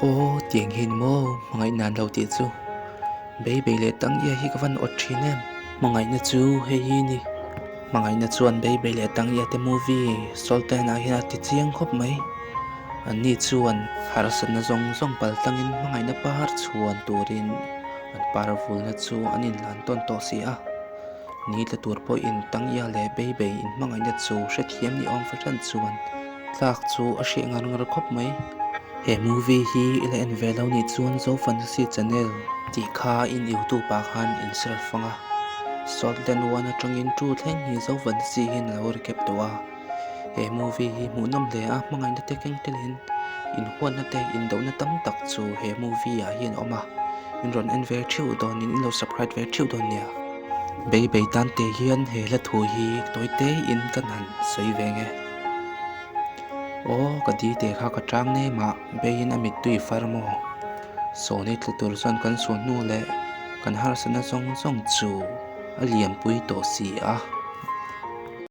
Aw tiang hi ni maw hmangaihna an lo tih chu. Beibei leh tang ia hi ka van awt thin em. Hmangaihna chu hei hi ni. Hmangaihna chuan Beibei leh tang ia te movie Sultan ah hian a ti chiang khawp mai. Anni chuan harsatna zawng zawng pal tlangin hmangaihna par chhuan turin an par vulna chu an inhlan tawn tawh si a. Ni tla tur pawhin Tangya leh Beibei inhmangaihna chu hrethiam ni awm fahran chuan tlak chu a hreh ngar ngar khawp mai. He movie hi i la en ve lo nih chuan Zo Fantasy Channel tih kha in youtube ah khan in search fang a, Saltland one atangin two thleng hi Zo Fantasy hian a lo recap tawh a. He movie hi hmuhnawm hle a, hmangaihna te keng telin inhuatna te indohna tam tak chu he movie ah hian a awm a, in rawn en ve theuh dawnin in lo subscribe ve theuh dawn nia. Beibei tan te hian he hla thu hi tawi te in kan han sawi ve nge. Aw ka di te kha ka tang nem ah beiin a mittui far maw? Sawni tla tur chuan kan suan hnu leh kan harsatna zawng zawng chu a lianpui tawh si a.